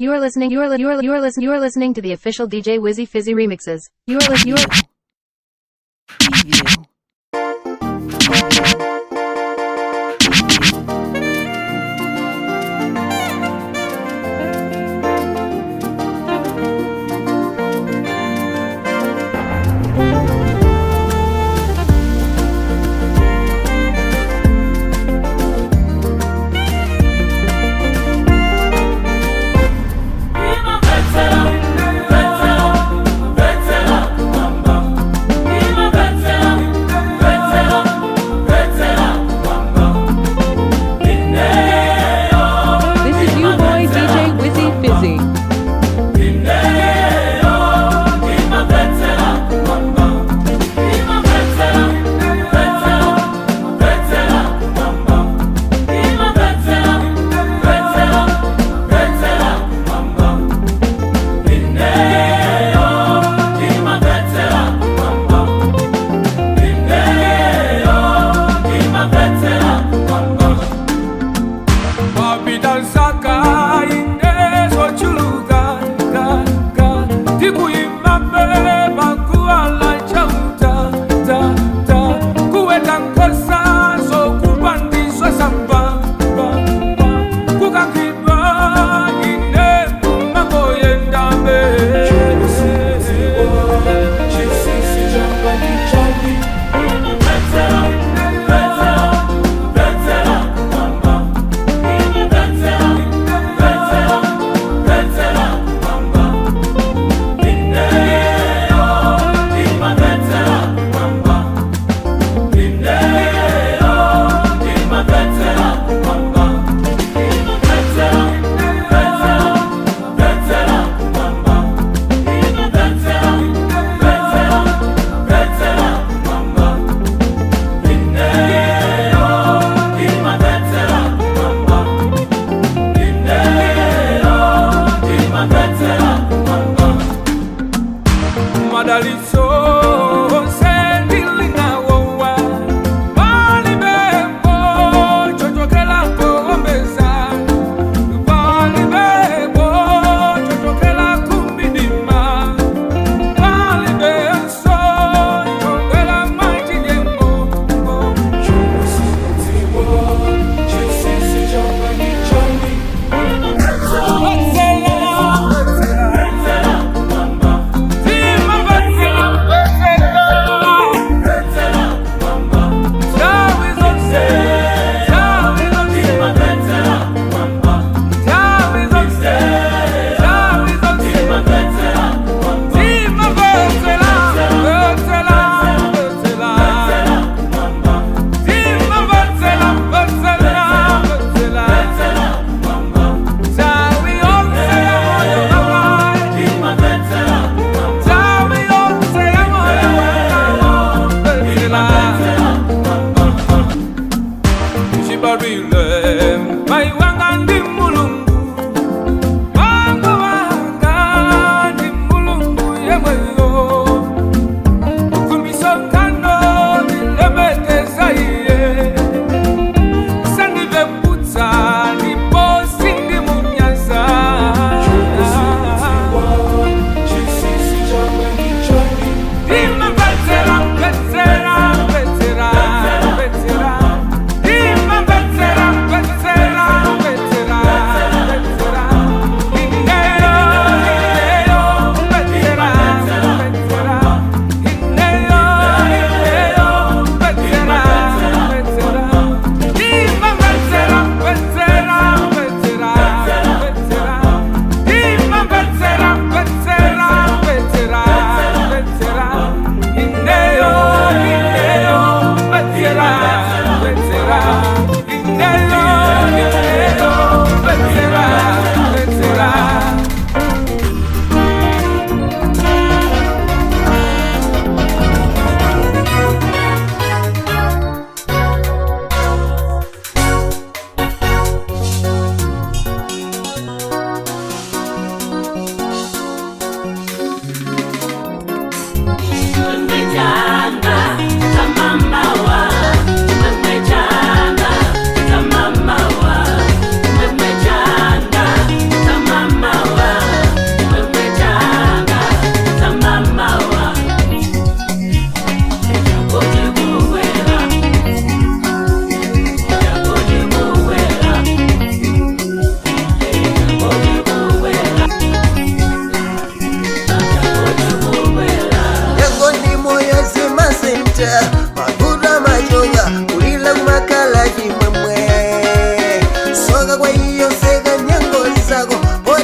You are listening. You are you are you are listening. You are listening to the official DJ Wizzy Fizzy remixes. You are listening. You are Preview. Preview. Preview. Imamvetsera, mvetsera, mvetsera kumwamba. Imamvetsera,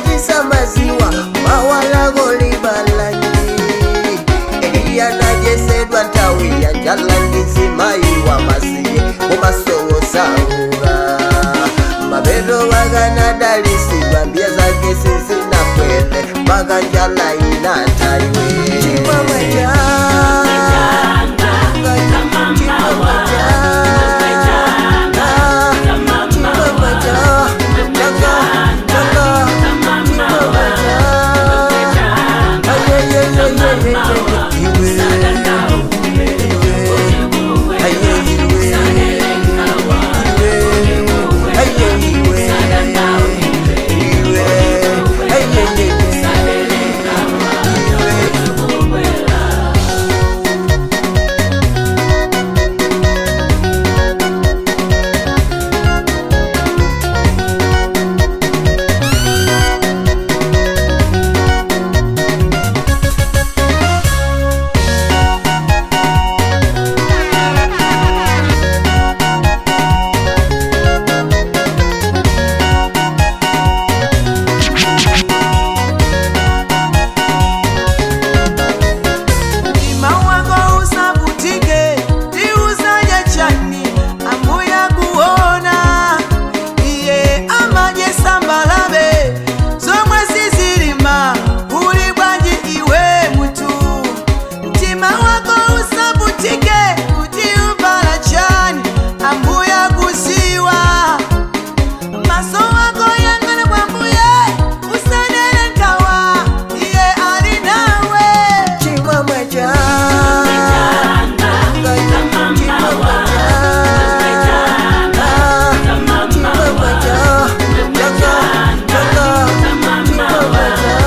Tisamaziwa mawalako libalanji. Eliya najesedwa nthawi ya njala ndizimayiwa masiye kumasowosauka mapeto wakanadalisidwa mbiya zake sizinakwele mpaka njala inataiwe. Chimwemwe changa, chimwemwe changa, chimwemwe changa, changa, chimwemwe changa. Iwe, iwe, aye, iwe, iwe, iwe, aye, iwe, iwe. Mtima wako usavutike, tiuzaje chani ambuya kuona iye amaje sambalabe zomwe sizilima uli bwanji iwe mutu. Mtima wako usavutike kuti uvala chani ambuya kuziwa maso wako yang'ana kwa mbuye usanene nkawa iye ali nawe. Chimwemwe changa, chimwemwe changa, chimwemwe changa, changa, chimwemwe changa.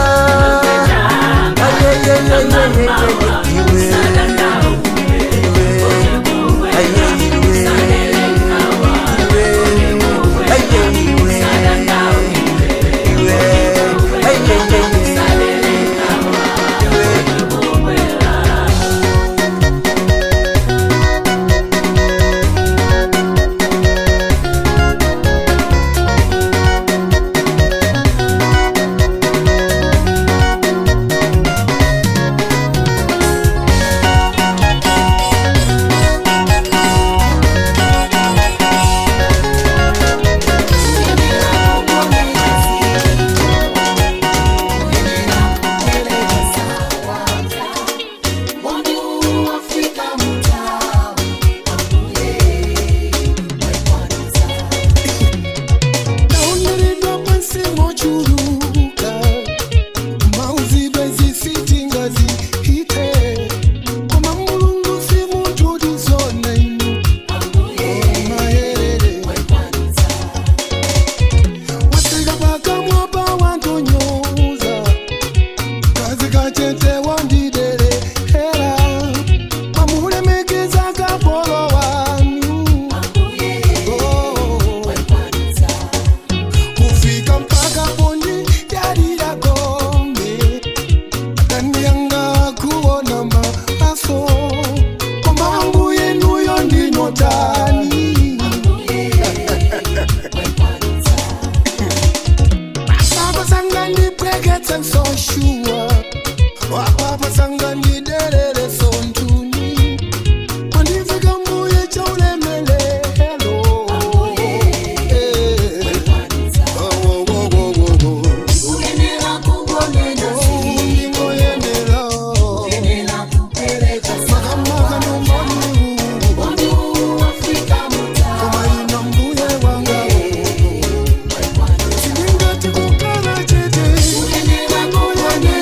Aye, aye, aye, aye, aye, iwe, iwe, aye, iwe, iwe, aye, iwe, iwe, aye, aye, iwe. Naoneredwa pansi mochuluka mauzidwe zisitinga zihite koma Mulungu si munthu tizona inu mayerere wasika pakamwa pa wantonyoza kazi kachete wandidere hera pamulemekeza kapolo wanu oh. Kufika mpaka pondi yalira gombe kandiyanga kuona maso koma ambuye nuyo ndinotani apapa sanga ndipweketse nsoshuwa apapa sanga ndiderere sontuni pandifika mbuye chaulemelelo Eh. Oh, oh, oh, oh, oh, oh. Oh, ndingoyenera. Makamaka nomoni. Koma ino mbuye wanga. Sindingati kukhala chete. Ndingoyenera.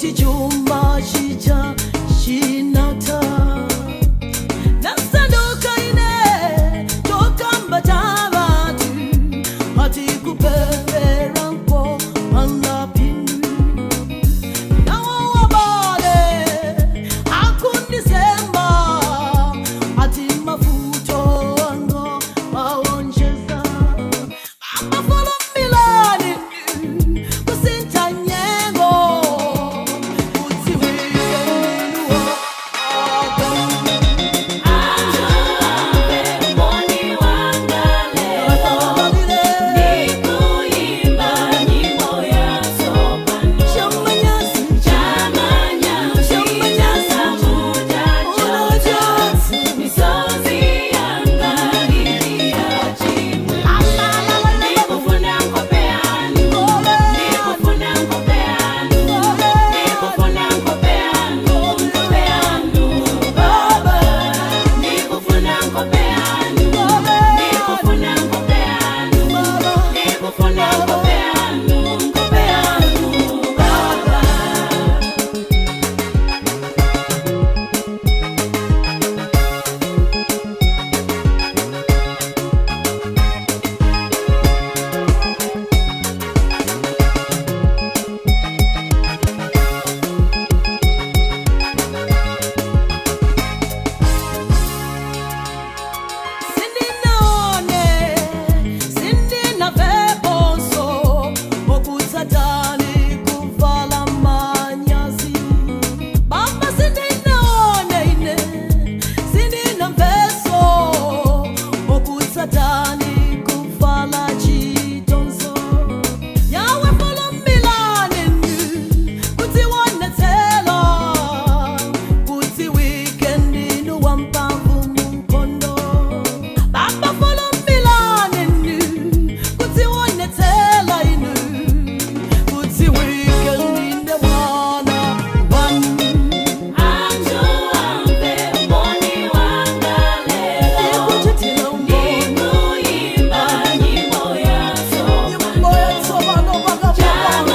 Poti chuma chija chinatha nasanduka ine chokamba cha vanthu ati kupemphera nkopanda phindu nawo abale akundisema ati mavuto anga awonjeza amafulumilani kusintha nyengo kudziwike ndinuwo Sindinaone, sindinamveponso, okutsatani kuvala manyazi. Baba sindinaone ine, sindinamveso, okutsatani kuvala chitonzo. Yawe fulumilani kudziwonetsela, kuti weekend ino wamphamvu munkhondo. Baba fulumilani kudziwonetsela inu, kuti weekend ine mwana wanu. Ikuchitila umboni, nyimbo yatsopano pakapopano.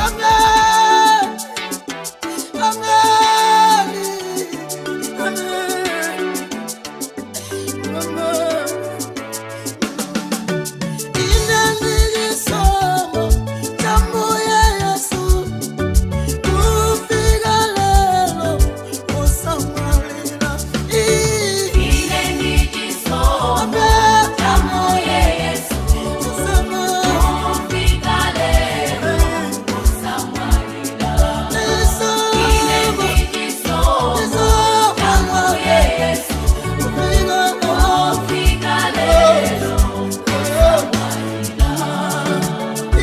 Amen. Amen. Amen. Amen. Ine ndiyisomo chambuye Yesu, kufika lelo usamalila. Amen.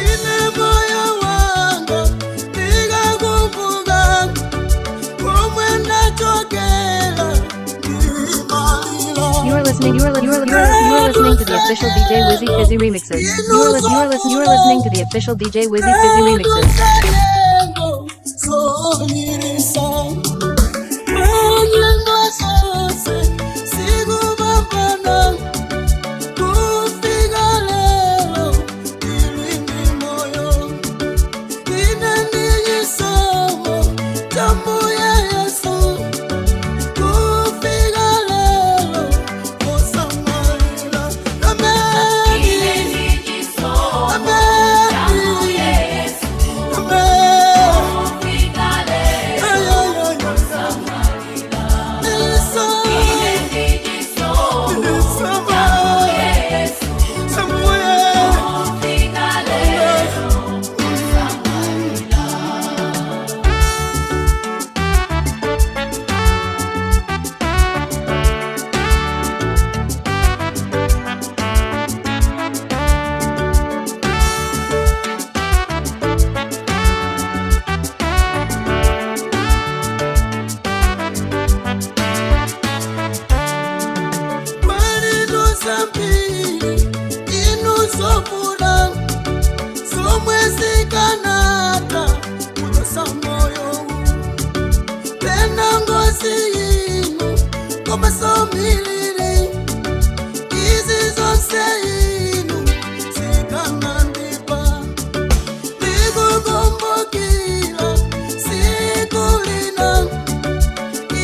Ine moyo wanga ndikakumbuka komwe ndachokera ndimalira. You are listening. You are listening to the official DJ Wizzy Fizzy remixes. You are listening to the official DJ Wizzy Fizzy remixes. Amen. Amen. Ngozi inu komanso miliri izi zonse inu zikanandipa. Ndikukumbukira siku lina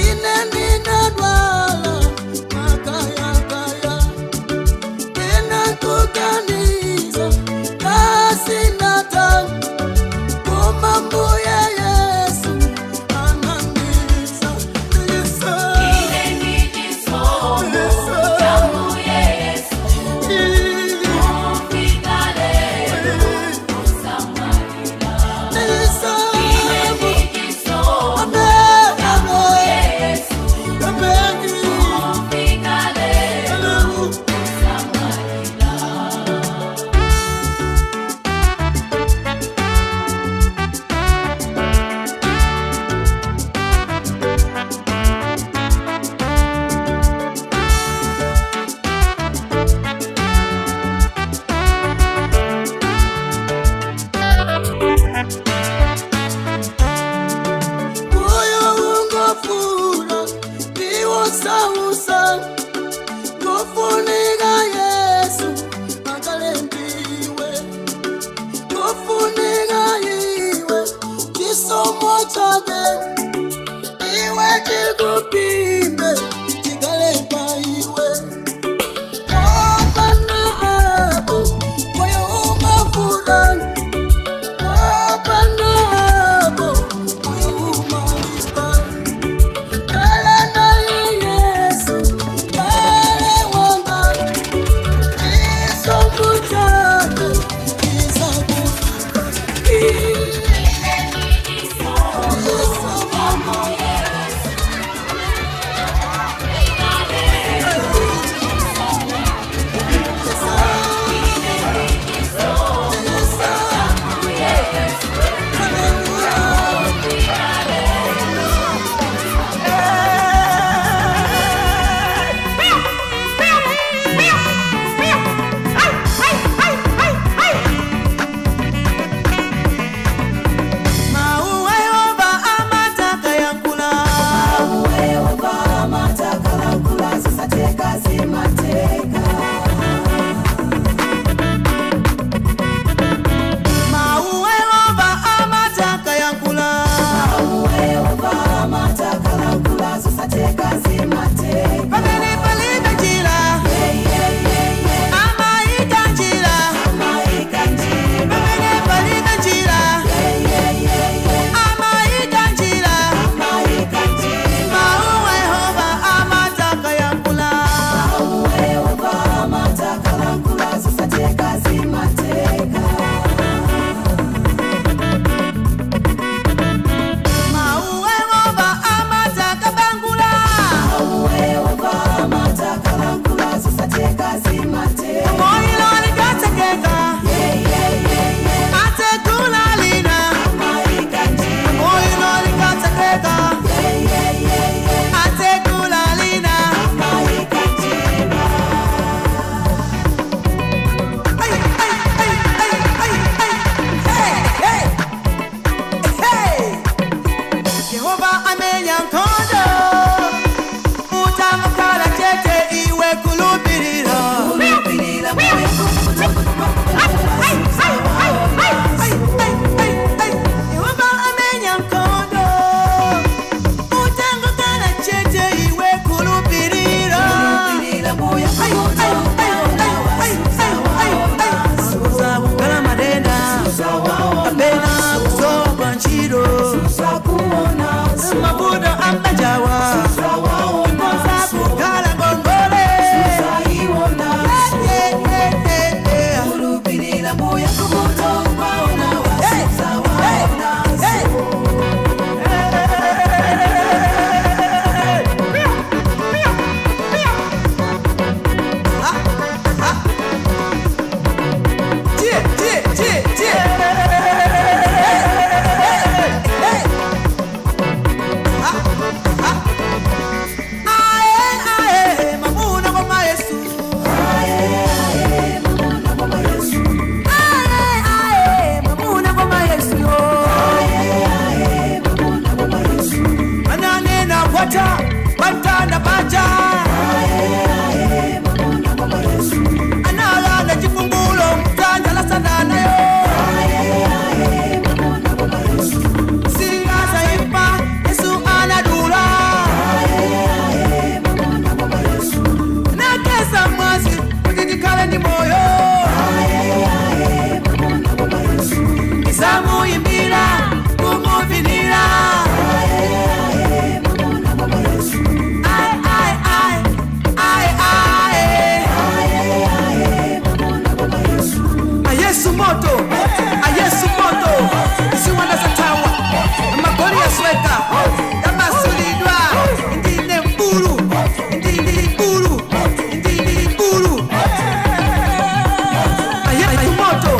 ine ndinadwala makayakaya, ndinakukaniza kasinata, koma Mbuye Yesu anandisa. Moyo ungofuna ndiwosausa, ngofunika Yesu akalembiwe, ngofunika iwe chisomo chake iwe chikupimbe chikalepa iwe. Opana apo moyo umafuna, opana apo moyo umalipa. Kala naye Yesu, kale wanga, chisomo chake kizakufikia. Chisomo. Golgota pamtanda paja analanda chifungulo mdzanja la Satanayo sikazaimba Yesu anadula nakesa mwazi kuti tikhale ndi moyo ndizamuyimbira kumuvinira. Ai, ai, ai, ai, ai. Ayesu moto, ayesu moto, ziwanda zatawa, magoli yasweka, yamasulidwa, ndine mbulu, ndine mbulu, ndine mbulu. Ayesu moto,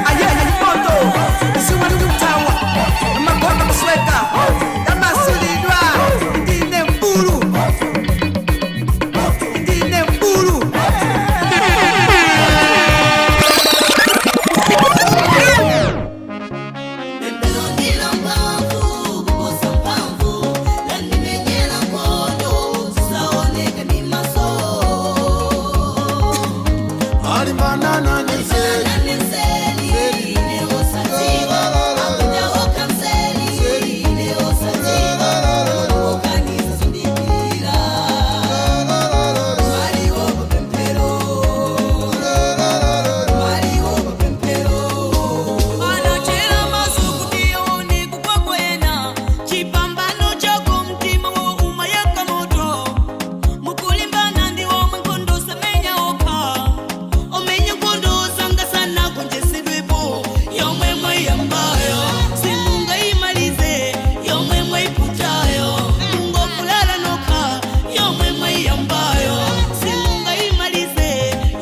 ayesu moto, ziwanda zatawa, magoli yasweka, yamasulidwa, ndine mbulu, ndine mbulu. Alibanana niseli. Anachela masuku tione kukwakwena chipambano chako mtima wo umayaka moto mukulimbana ndiwo mnkondo semenya oka omenya nkondo sanga sana konjesedwepo yomwe mweyambayo simungaimalize yomwe mweiputayo mungofulala noka yomwe mweyambayo simungaimalize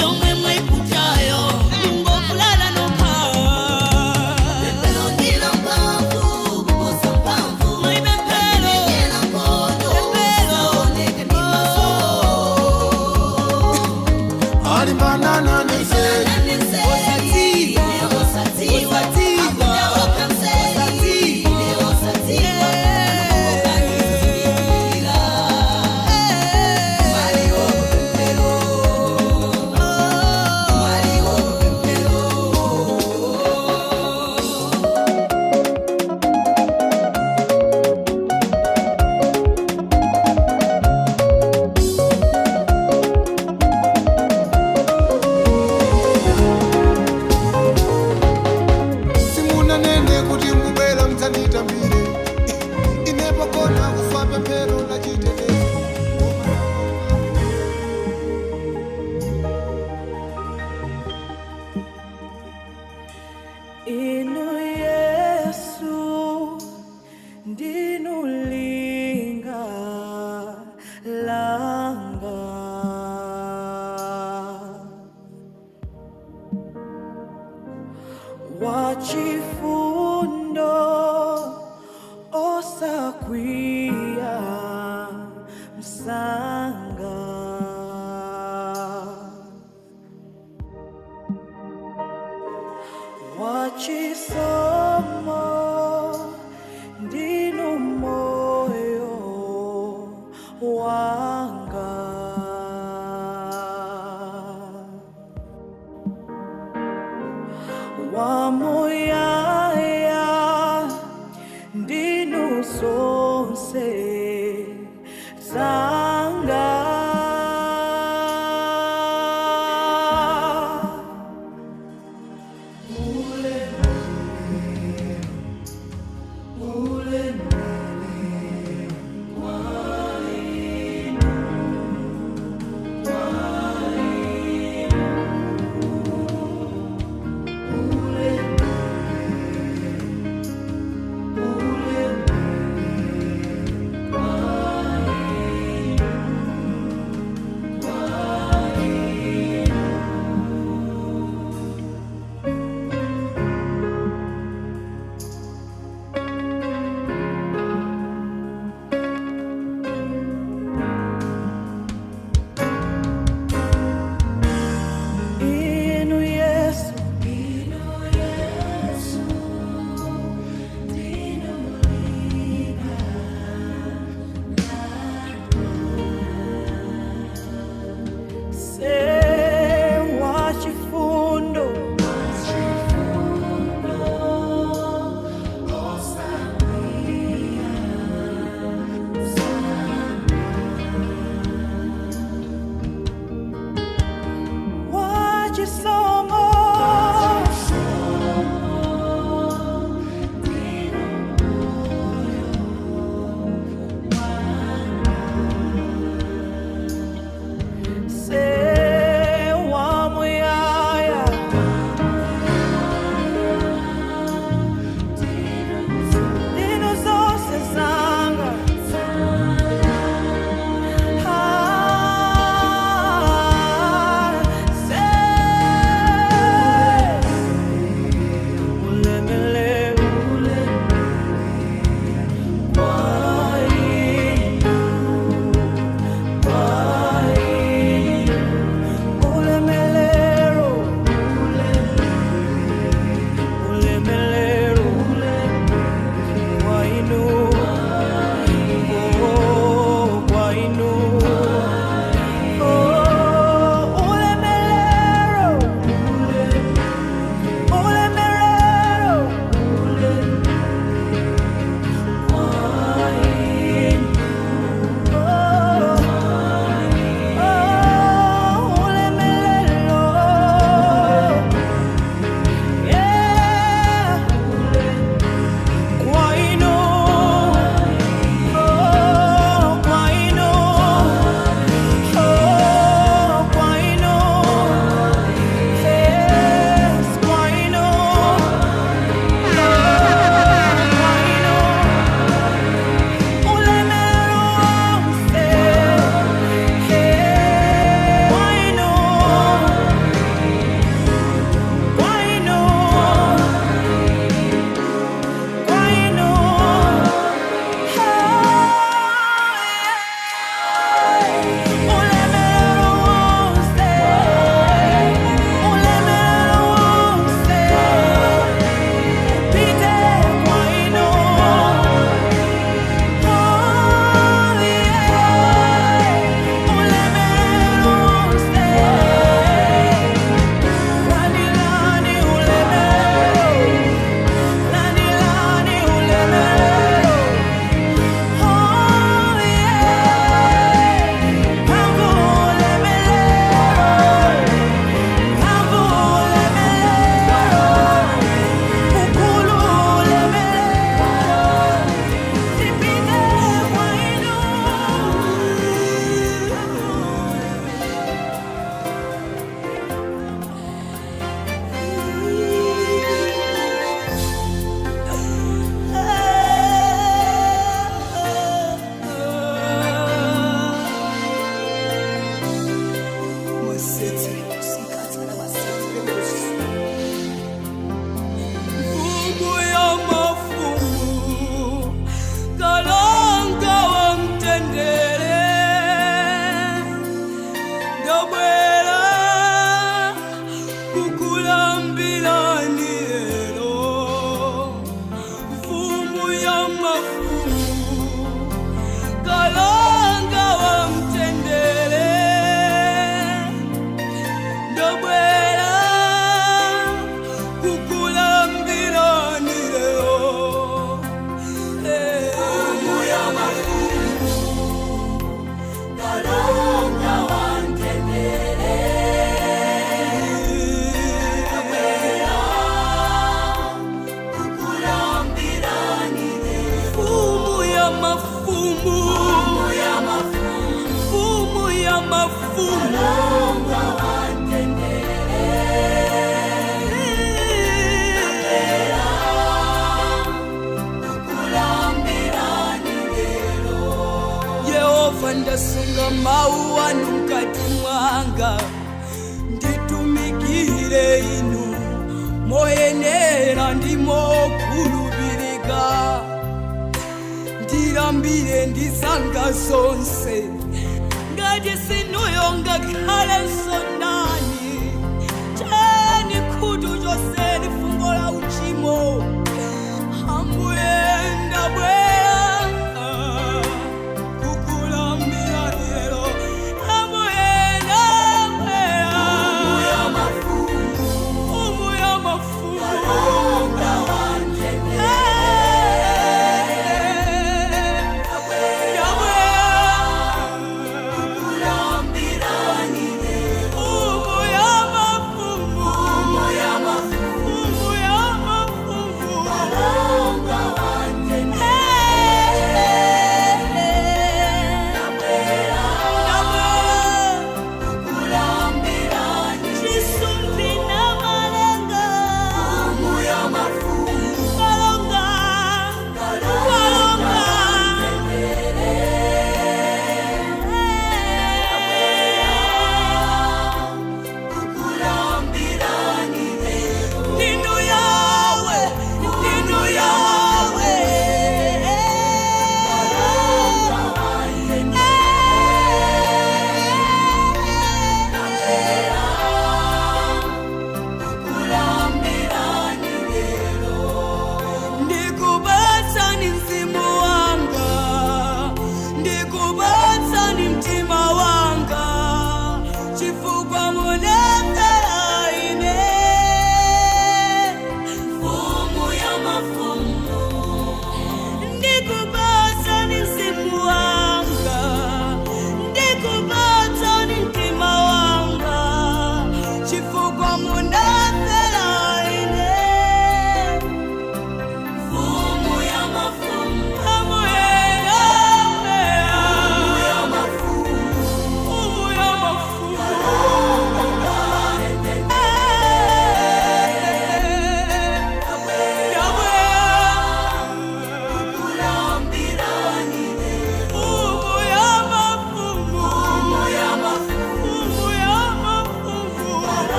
yomwe mweiputayo mungofulala noka. Alibanana niseli. Simunanene kuti mubwera mdzanditambire inepo kona kufa pemphero la chitetezo. Inu Yesu ndinulinga langa wachifundo osakwiya msanga wachisomo ndinu moyo wanga wamuyaya ndinu sonse zanga. mafumu. Yehova, ndasunga mawu anu mkati mwanga, nditumikire inu moyenera ndimokhulupirika, ndilambire ndisanga zonse. Ngati sinuyo ngakhale nsonani cheni khutu choseni fungo la uchimo. Ambuye, ndabwera kukulambira lero. Ambuye, ndabwera Mfumu ya mafumu. Mfumu ya mafumu.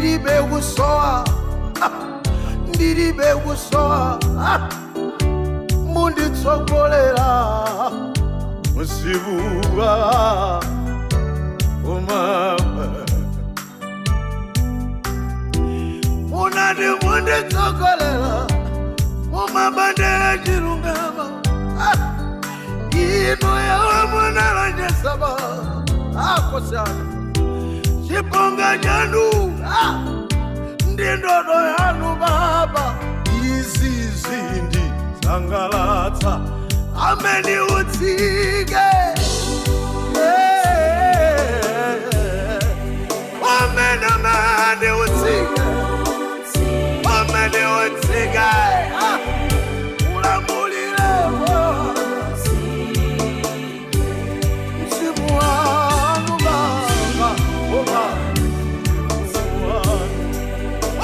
Ndiribe kusowa, ndiribe kusowa. Munditsogolera musibuwa umama. Munati munditsogolera mumabandera chilungamo. Ino yawe munalonjesa akosana chiponga chanu ndi ndodo yanu baba. Izi zindi sangalatsa amene utsike, amene amene utsike, amene utsike, ulamuliremo mzimu wanu baba, oba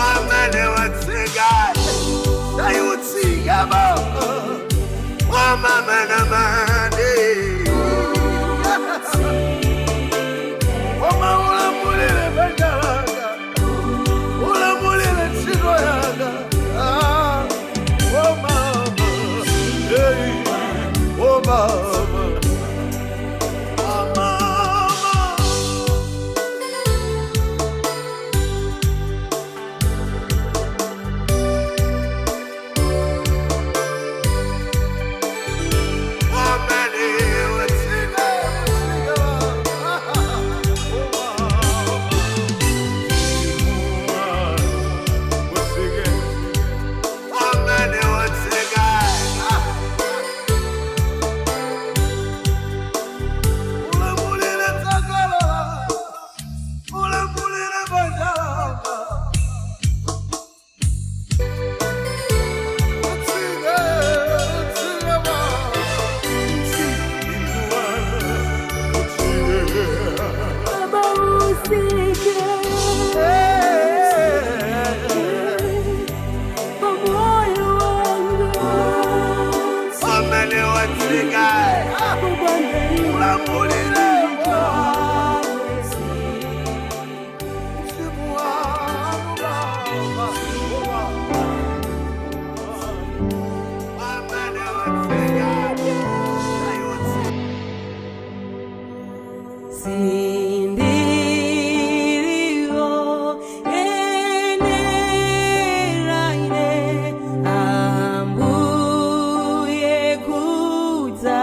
amene utsike, utsike baba, wamamenamani wama ulamulire banja langa, ulamulire ntchito yanga. Oh mama, hey, oh mama, oh mama. Baba usike pamoyo wanga. Amene watsika, ulamulire mzimu wanu baba, amene watsika, Sindirio eneraine ambuye kudzako.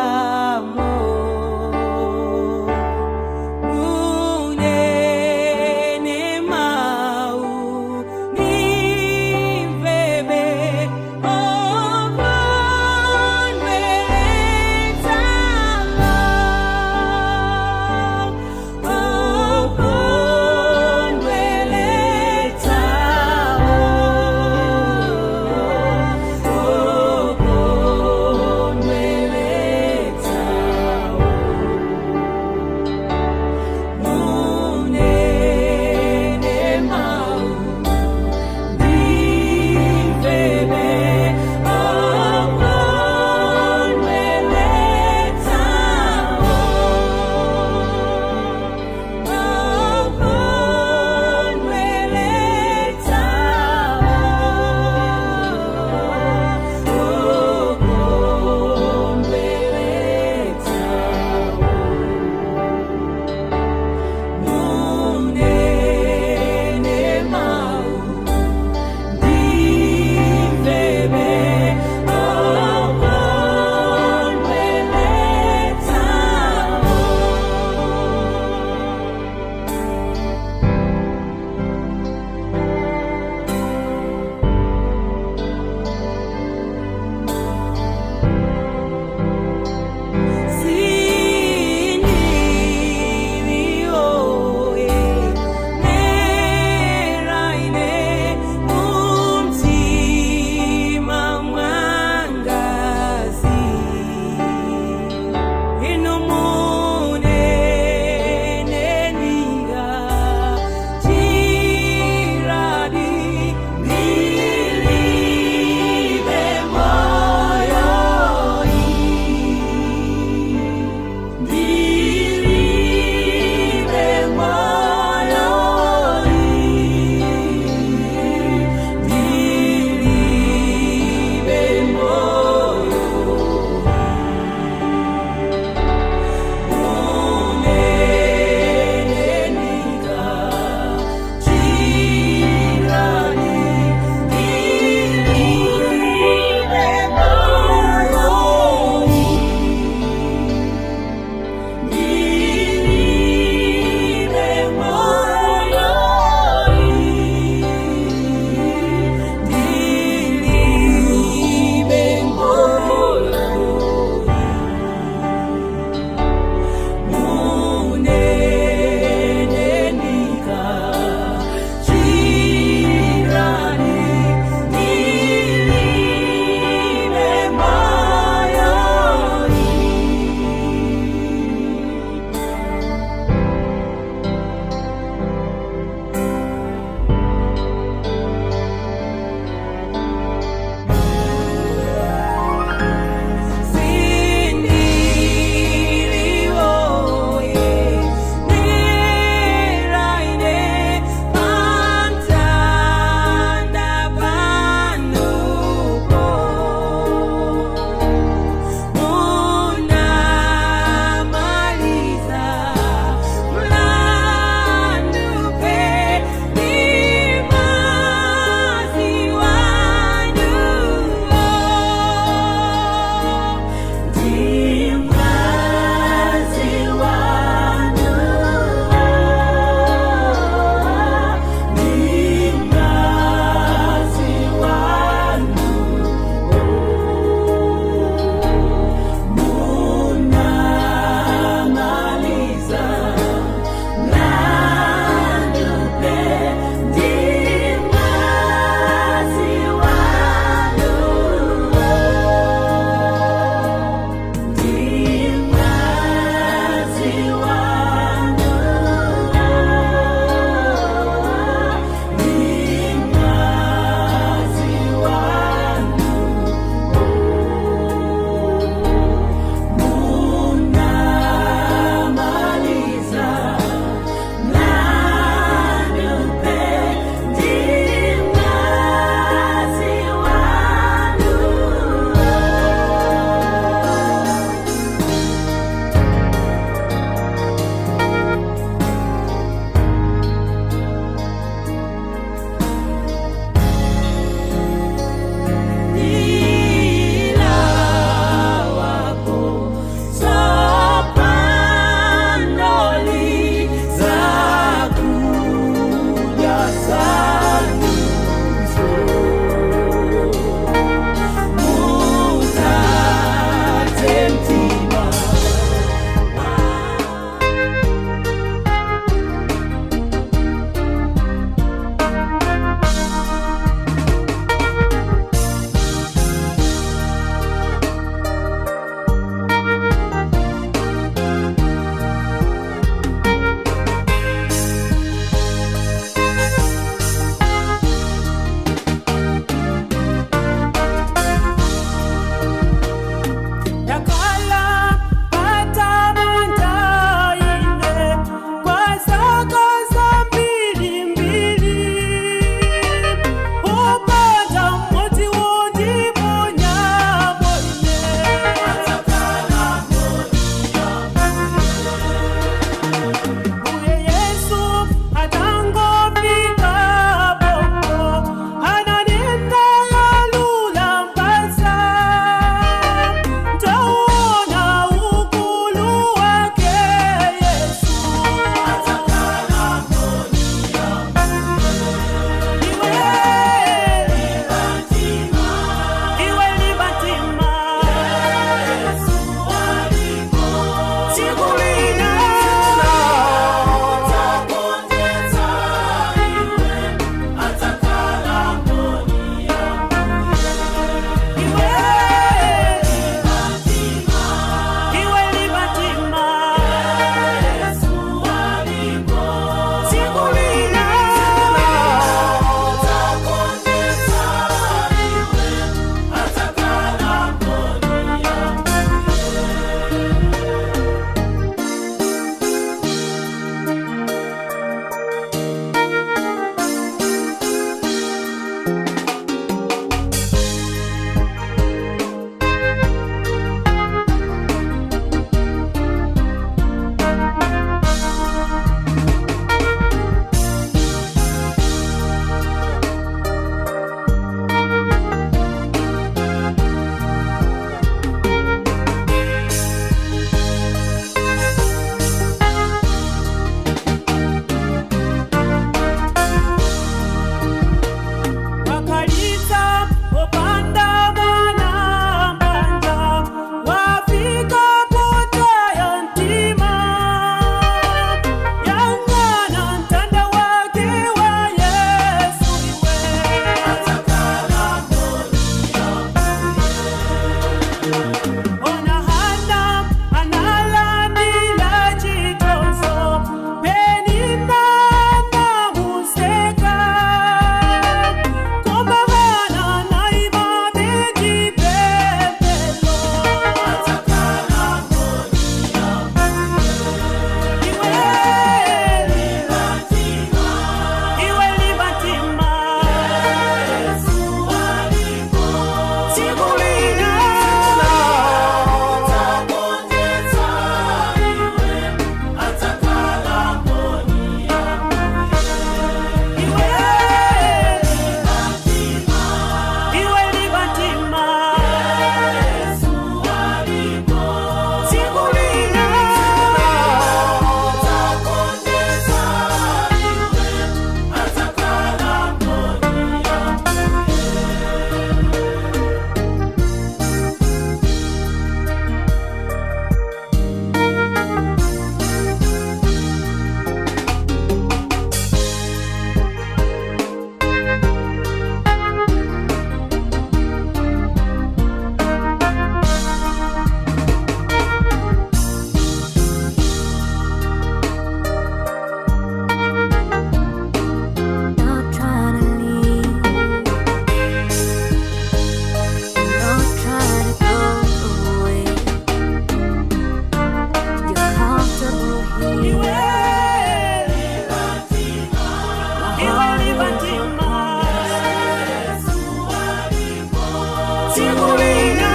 Tsiku lina.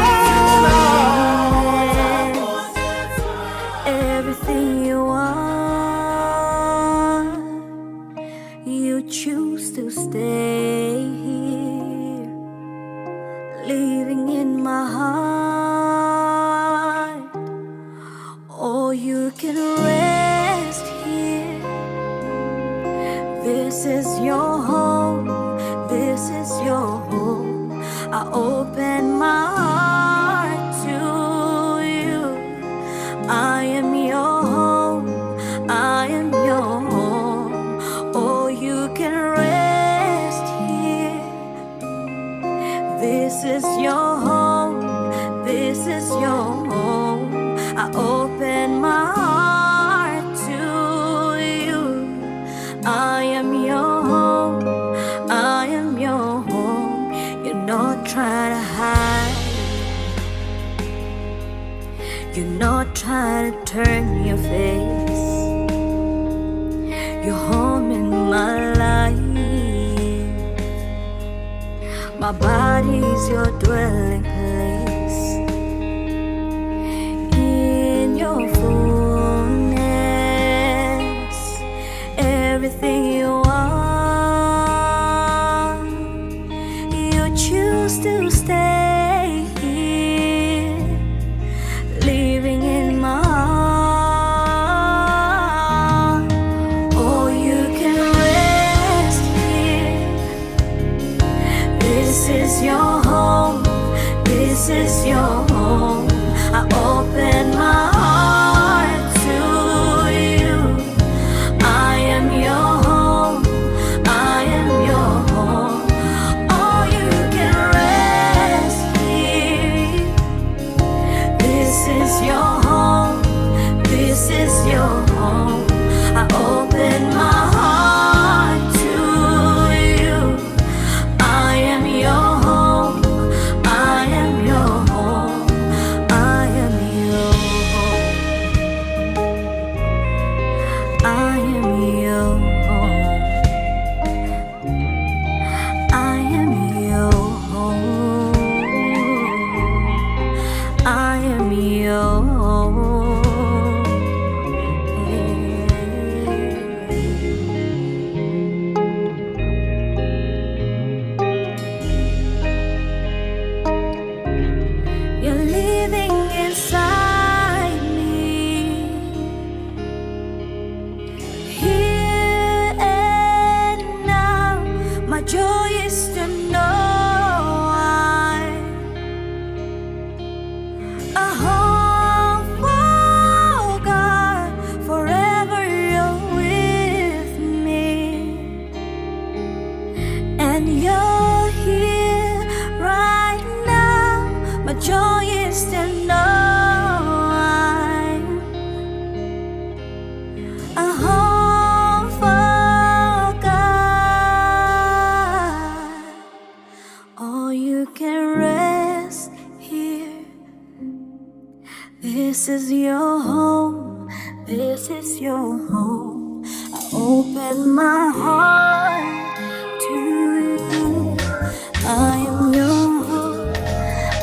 Everything you are, you choose to stay here, living in my heart. Oh, you can rest here. This is your home. This is your home. I open my heart to you. I am your home. I am your home. Oh, you can rest here. This is your home. This is your home. I open my heart to you. I am your home. I am your home. You're not trying to hide. You're not trying to turn your face. You're home in my life. My body's your dwelling place. In your fullness, everything you are, you choose to stay here, living in my heart. Oh, you can rest here. This is your home. This is your home. I open my heart to you. I am your home. I am your home. Oh, you can rest here. This is your home. This is your home. I open my heart to you. I am your home. I am your home. I am your home. I am your home. I am your home. I am your home. You're living inside me. Here and now, my joy is to know I'm a home for God. Forever you're with me. And you're here right now. My joy is to know I'm a home for God. Oh, you can rest here. This is your home. This is your home. I open my heart to you. I am your home.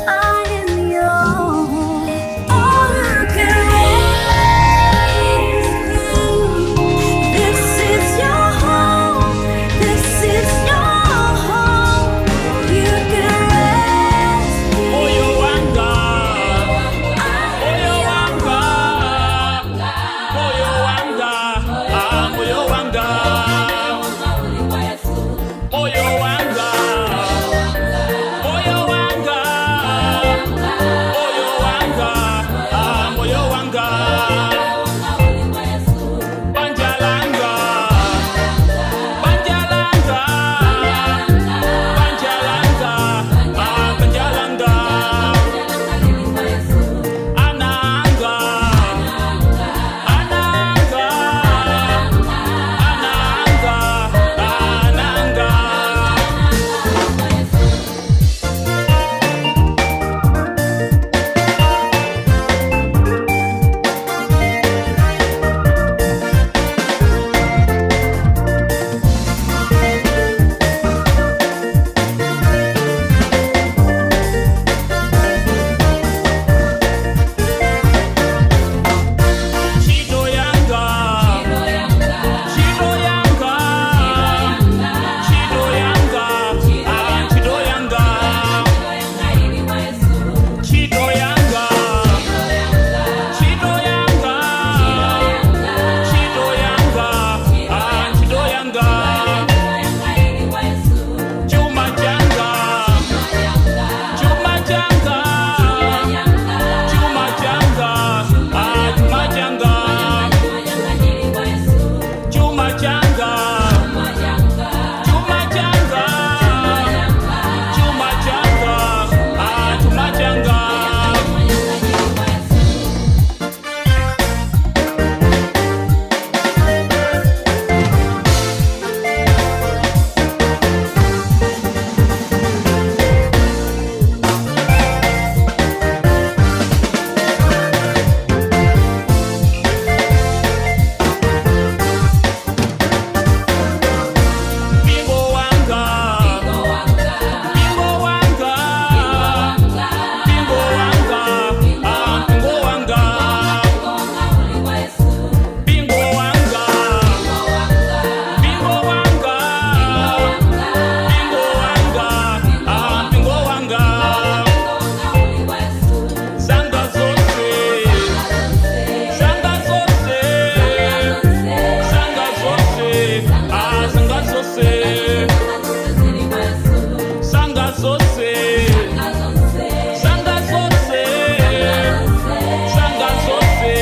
I am your home. Oh, you can rest here. This is your home. This is your home. You can rest Moyo here. wanga, moyo wanga, moyo wanga, ah, moyo wanga. changa, chuma changa, ah, chuma changa, chuma changa, chuma changa, chuma changa, ah, chuma changa. Bingo wanga, bingo wanga, bingo wanga, ah, bingo wanga, bingo wanga, bingo wanga, bingo wanga, ah, bingo wanga. Zanga zose, zanga zose, zanga zose, ah, zanga zose. Sanga zose, sanga zose, sanga zose,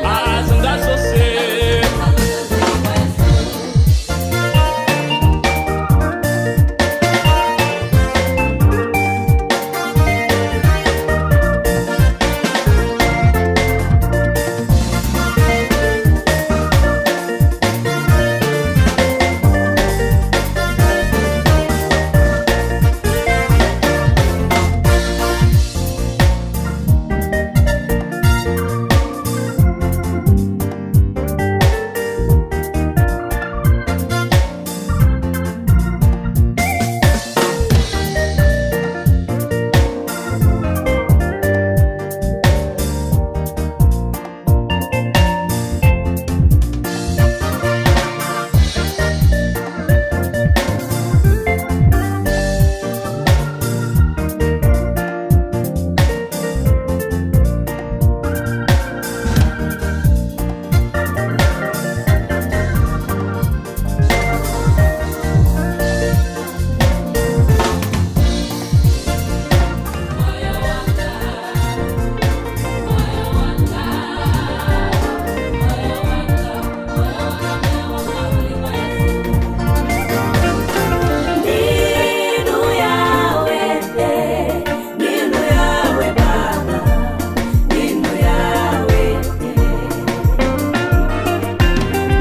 ah, sanga zose. Ninu yawe, ninu yawe Baba, ninu yawe.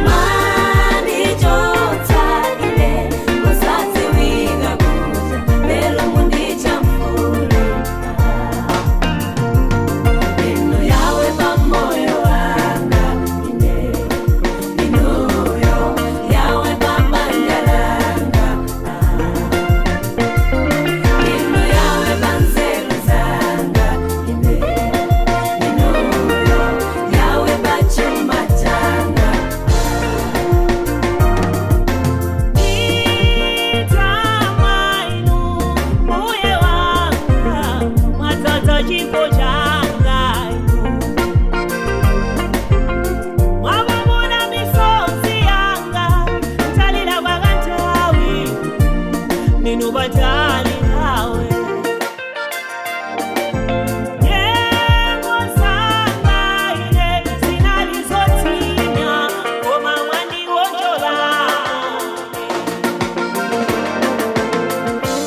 Mani jota ine, musatsi wiga kuja, lelo mundicha mfulu. Ninu yawe pamoyo wanga ine, ninu yo yawe pamanjalanga. Ninu yawe banzelu zanga ine, ninu yo yawe bachuma changa. Batali hawe Nyengo zanga ine zinalizotina koma mwandiwonjola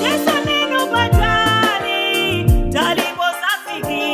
Yesu ninu batali taliposafikira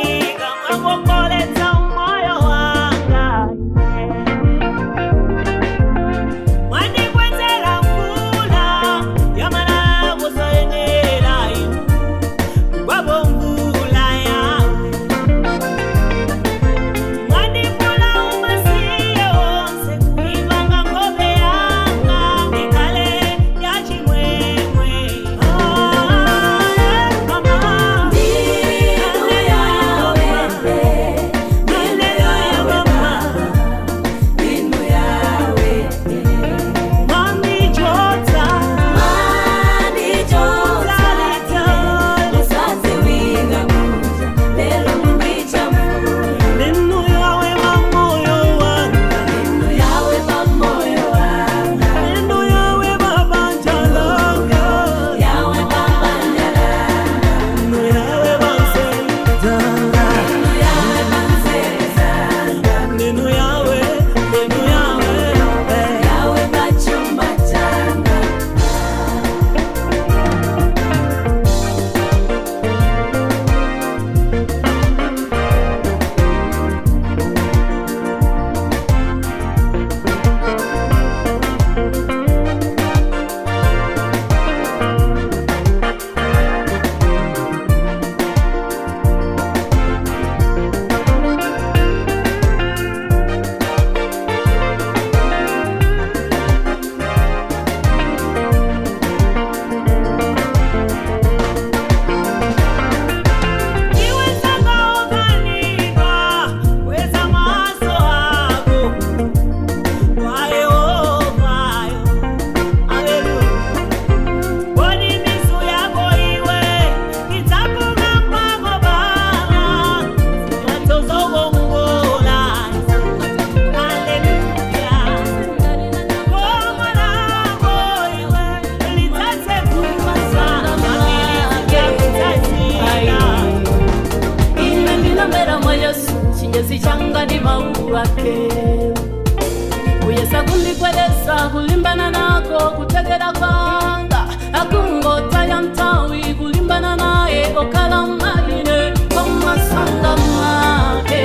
Kulimbana nako kutegera kwanga akungotaya ntawi kulimbana naye okala maine komasanga make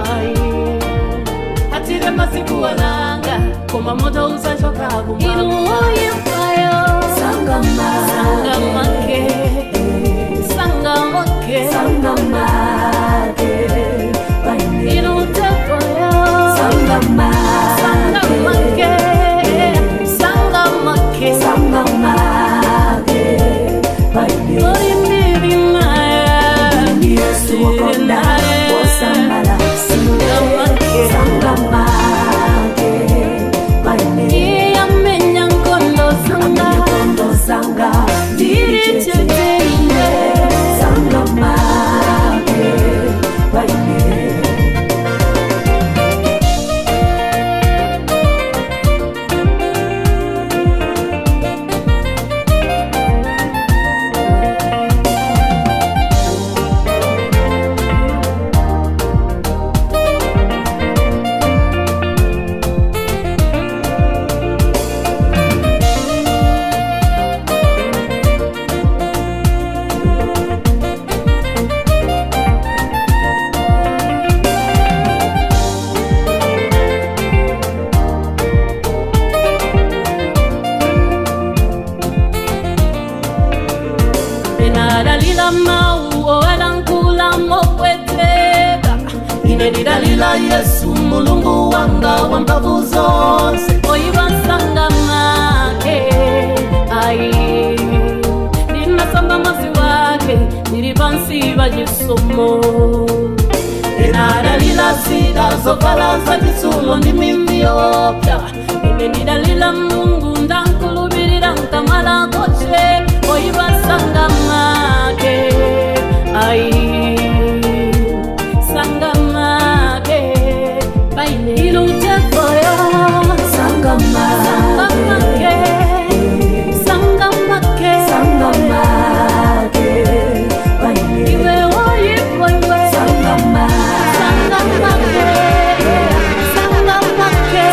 ai atire masiku walanga koma moto usachoka kumainuoyifayo sangamake sangamake Sangamake, inutefoyo Sangamake, sangamake sangamake Sangamake, Yesu wakonda, osambala, Sangamake, Kondo sanga, Sangamake, Enadalila mau oelankula mokweteka inedidalila Yesu mulungu wanga wa mbavu zonse oivansanga make ai ndinasamba mazi wake ndiri pansi vajisomo enadalila sida zovala za chitsulo ndi mimiyopya inenidalila Mulungu ndankulubirira nkamala koche oivasanga make ai sanga make paine ilutefoyo Sangamake, sanga make Sangamake, iwe oyifoiwe Sangamake, sanga make sanga make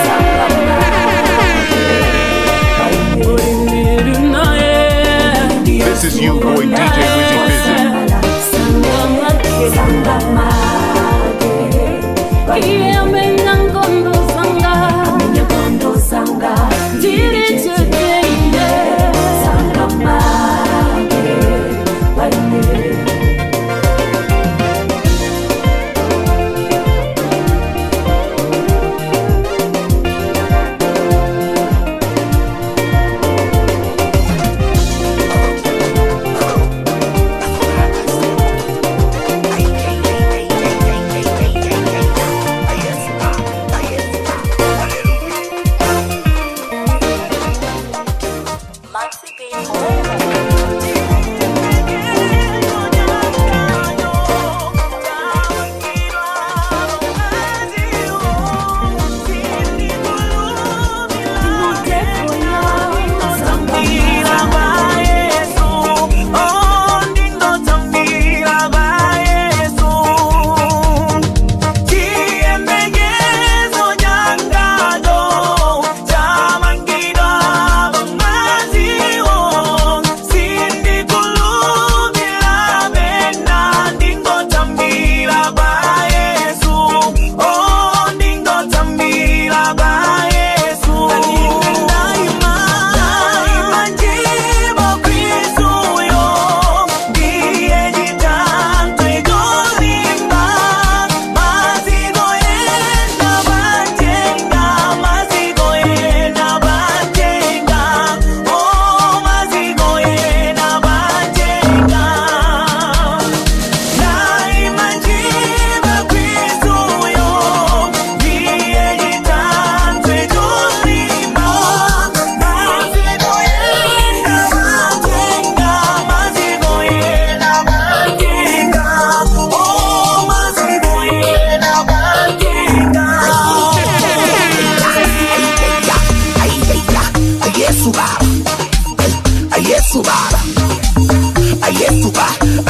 This is you boy DJ Wizzy Fizzy.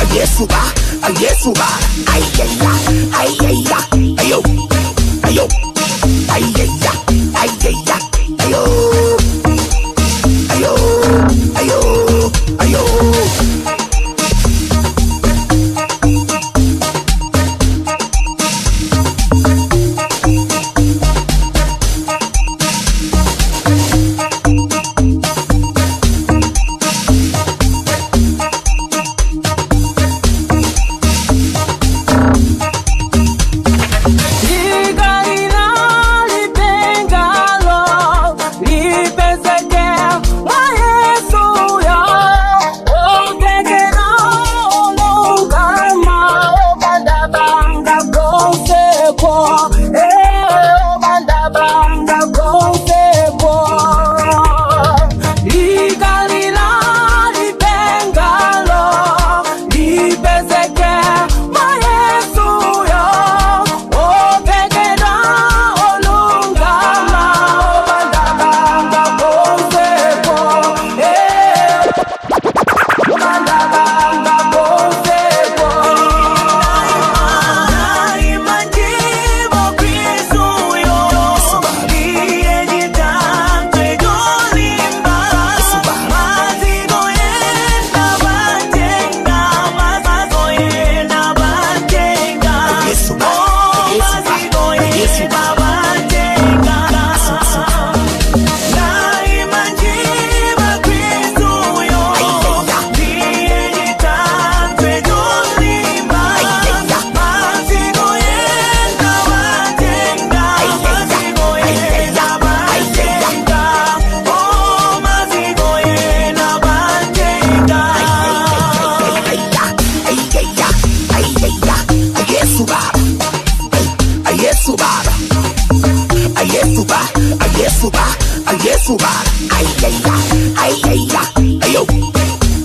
Ayesuba, ayesuba, ayeya, ayeya, ayo, ayo, ayeya, ayeya, ayo. Ayesu Baba, Ayesu Baba, Ayesu Baba, Ayesu Baba, Ayesu Baba, Ayaya, Ayaya, Ayo,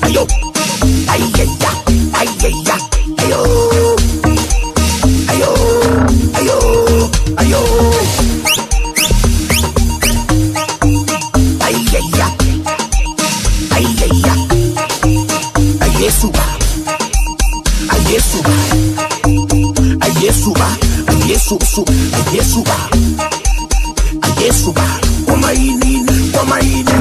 Ayo, Ayaya, Ayaya, Ayo, Ayo, Ayo, Ayo, Ayaya, Ayaya, Ayesu Baba, Ayesu Baba, Ayesu Baba, Ayesu Su, Ayesu Baba, Ayesu Baba, Omaini, Omaini.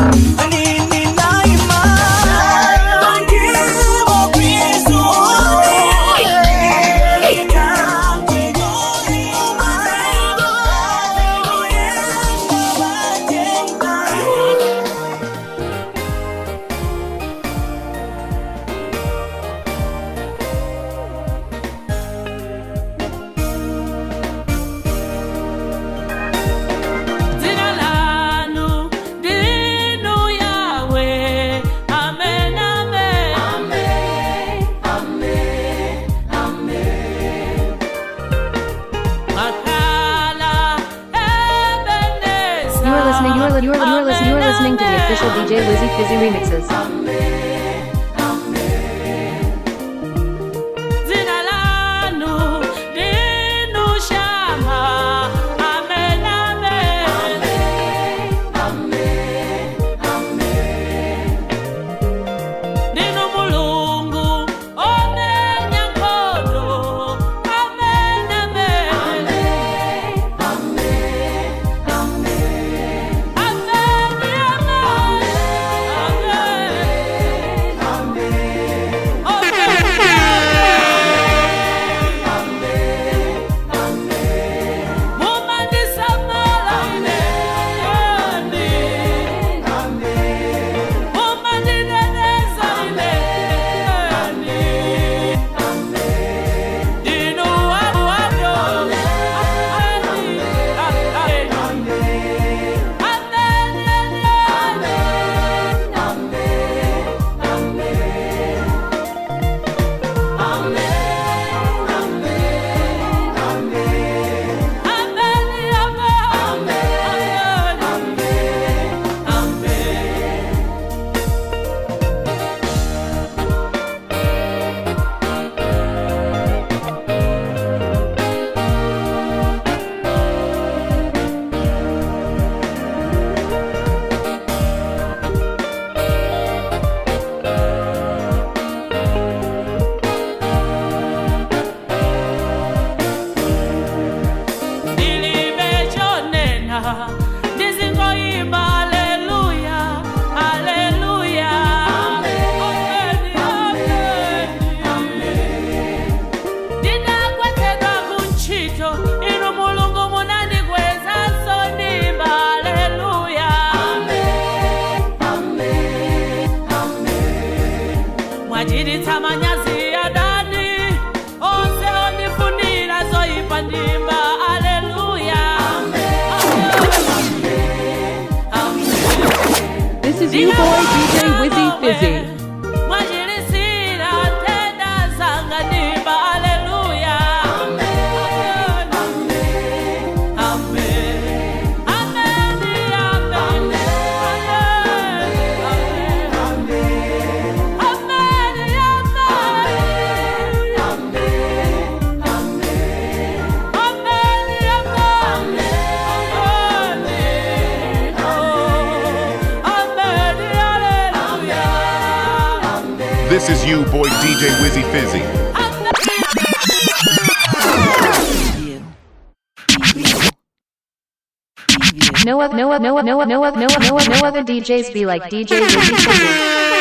Dzina lanu ndinu Yahweh. Amen, amen. Amen, amen, Makala Ebenezer. You are listening. You are, you are, you are listening. You are listening to the official DJ Wizzy Fizzy remixes. Dzina lanu ndinu Shama. Amen, amen. Ndinu Mulungu omenya nkhondo. Amen, amen. Amen, amen. Ndilibe ndizingoimba haleluya, haleluya. Amen, amen. Ndinakwetedwa kuntchito, inu Mulungu munandikwezanso ndimba haleluya. Mwachiritsa manyazi adani onse ondifunira zoyipa ndimba haleluya. This is you boy DJ Wizzy Fizzy. Mwachirisira nthenda zanga ndimba haleluya. Amen, amen, amen, amen, amen. This is you, boy DJ Wizzy Fizzy. No other, no other, no other, no other, no other, no other, no other DJs be like DJ Wizzy Fizzy.